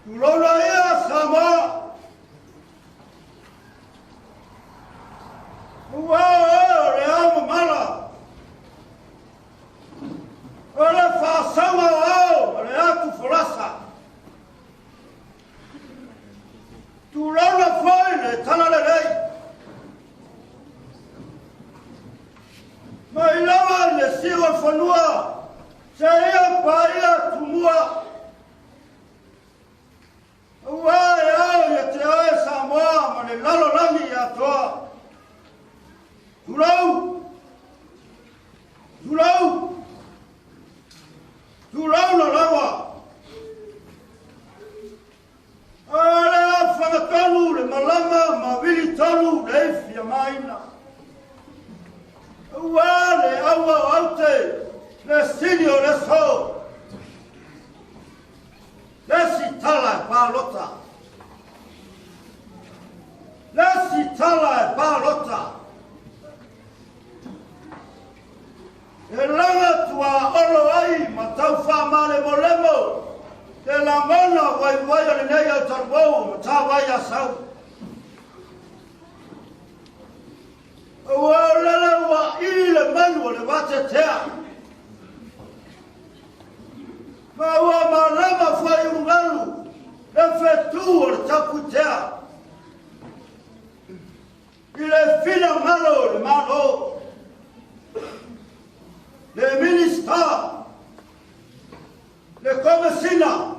Tulona ia Samoa. Ua o le ao mamala. O le faasauga o ao ma le atu folasa. Tulona foi le talalelei. Mai lava i le siu o le fanua, seia paia Tumua. Ua e ao ia te oe Samoa ma le lalolagi atoa. Tulou! Tulou! Tulou la lava! O le afagatonu le malama ma vilitonu le ifi a maina. Ua le aua o aute, le sili o le so. Le si tala e palota. Le si tala e palota. E laga tua olo ai ma tau faamalemolemo le lagona waiwai o lenei au taluvou ma tāvai a sau. Ua o lele ua ili le manu o le vatetea. Ma ua malama foi ulugalu le fetu o le tapuitea. I le finagalo o le Malo, le Minista, le Komesina,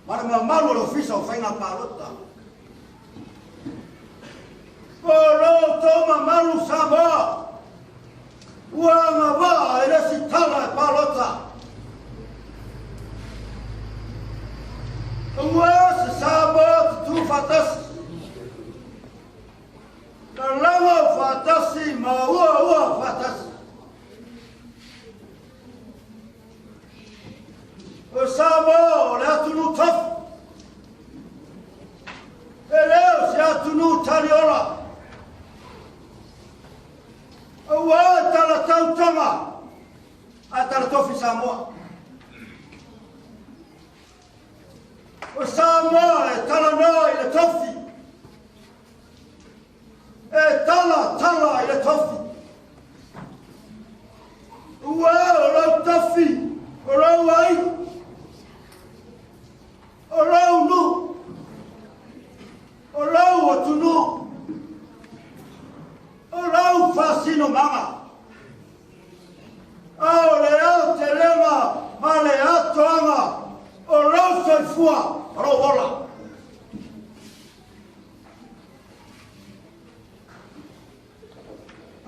ma le mamalu o le Ofisa o Faiga Palota. O lo outou mamalu Samoa, ua agavaa e le sitala e palota. Ua se Samoa tutū faatasi. Lalago faatasi ma ua ua faatasi. O Samoa o le atunuu tofi. E le o se atunuu taliola. Ua tala tautoga a tala tofi Samoa. O Samoa e talanoa i le tofi. E tala tala i le tofi. Ua o lau tofi, o lau ai, o lau nuu, o lau atunuu, o lau faasinomaga. A o le aotelega ma le atoaga o lau soifua ma lou ola.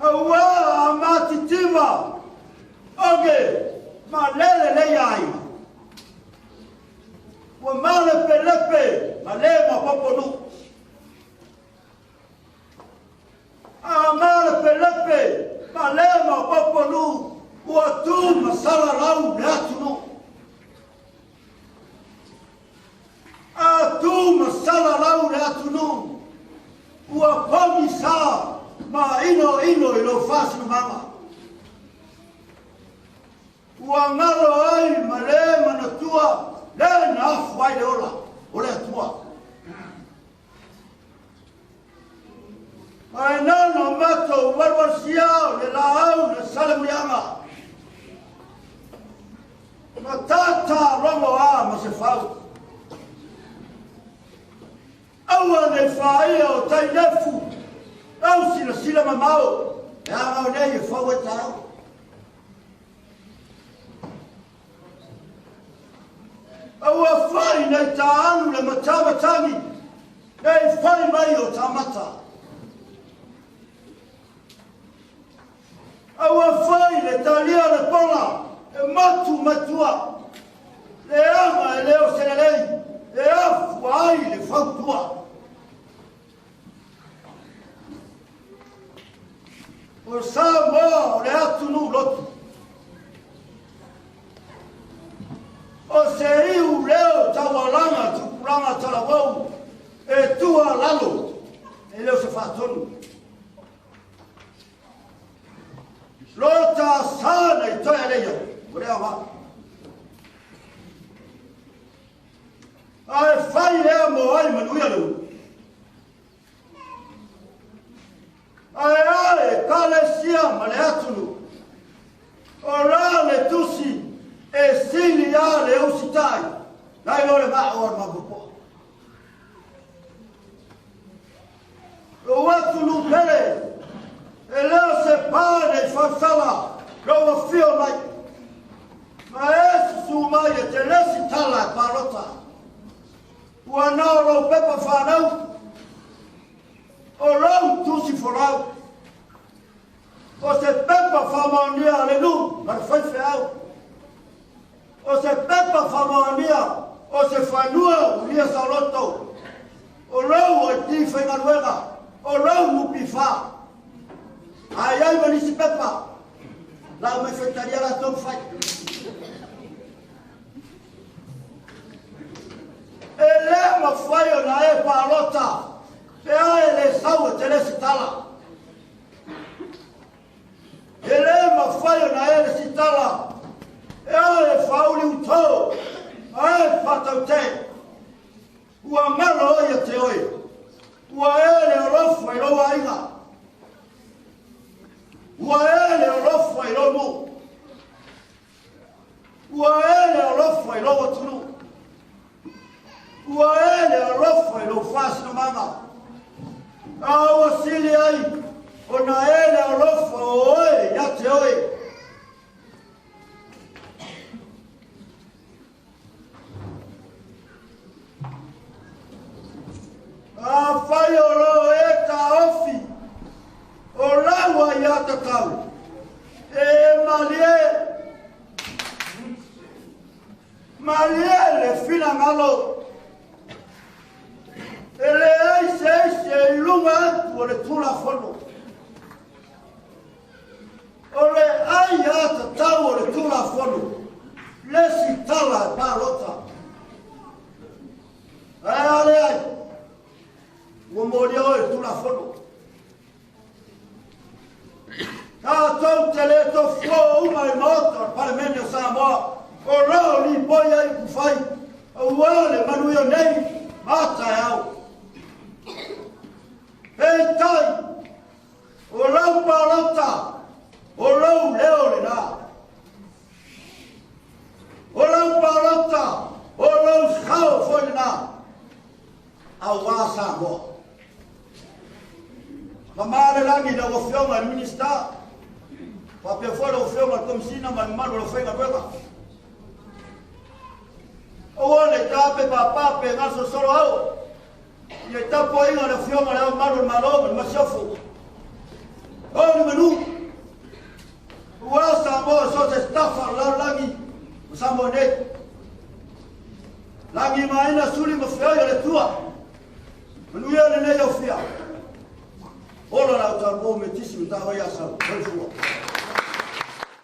Aua a matitiva oge ma lele le aiga. Ua malepelepe ma le maopoponu. A malepelepe ma le maopoponu ua tu masala lau le atunuu. A tu masala lau le atunuu. Ua pogisa ma ino ino i lou faasinomaga. Ua galo ai ma le manatua le na afu ai le ola o le Atua. Ae nana matou valuvalusia o le laau na salemuliaga. Ma tata logo a ma se fau. Aua nei faia o tainefu, lau silasila mamao, e aga o nei e fau e taeao. Aua fai nei tāanu le matamatagi, nei fai mai o tāmata. Aua fai le talia le pola, e matu matua, le aga e leo selelei, e afua ai le fautua. O Samoa o le atunuu lotu. O se iu leo taualaga tupulaga talavou e tua lalo e leo se faatonu. Lo ta sa nei toe aleia, o lea wa. Ae fai lea mo ai manuia le ulu. Ae a Ekalesia ma le atunuu, o la le tusi e sili a le usitai nai lo le vaa o le mapopoa. Lou atunuu pele, e le o se pa nei fausala lou afio mai, ma e susu mai e te lesi tala e palota. Ua nao lou pepa whanau, o lou tusi folau, o se pepa whamaonia le nu, ma le whaiwheau. O se pepa whamaonia, o se whanua ulia saoloto, o lou o ti whaingaluega, o lou mupi wha. Ai ai ma nisi pepa, lau mai whaitaria la tau whai. E le mawhai o na e palota, pe a e le sau e te le sitala. E le mawhai o na e le sitala, e a e whauli uto, a e whatau te. Ua ngalo oi e te oi, ua e le olofa i lou aiga. Ua e le olofa i lou mu. Ua e le olofa i lou atunu. Ua e le alofa i lou faasinamaga. A ua sili ai o na e le alofa o oe ia te oe. A whai o lo e ta ofi, o laua ia tatau, e malie, malie le finagalo, e le ai se isi e i luga atu o le Tulafono. O le ai a tatau o le Tulafono, le sitala e palota. Ae a le ai, ua molia oe le Tulafono. Tātou te le tofuo uma i maota o le Palemene o Samoa, o lao li poi ai kufai, ua le manuia nei, mata e au. Peitai, o lau palota, o lau leo le nā. O lau palota, o lau sao foi le nā. Au Samoa. Ma le langi na ua le minista. Papea foi lau afioga le komisina ma le malu o lau faigaluega. Aua le tape papape gasosolo au. Ia tapuaiga le afioga le ao malu o le Malo ma le masiofo. O le manu. Ua Samoa so se stafa o lau lagi o Samoa nei. Lagi maina suli ma feoi o le tua. Manuia lenei au fia. Ola lau taluo me tisi o tāwai asau. Soifua.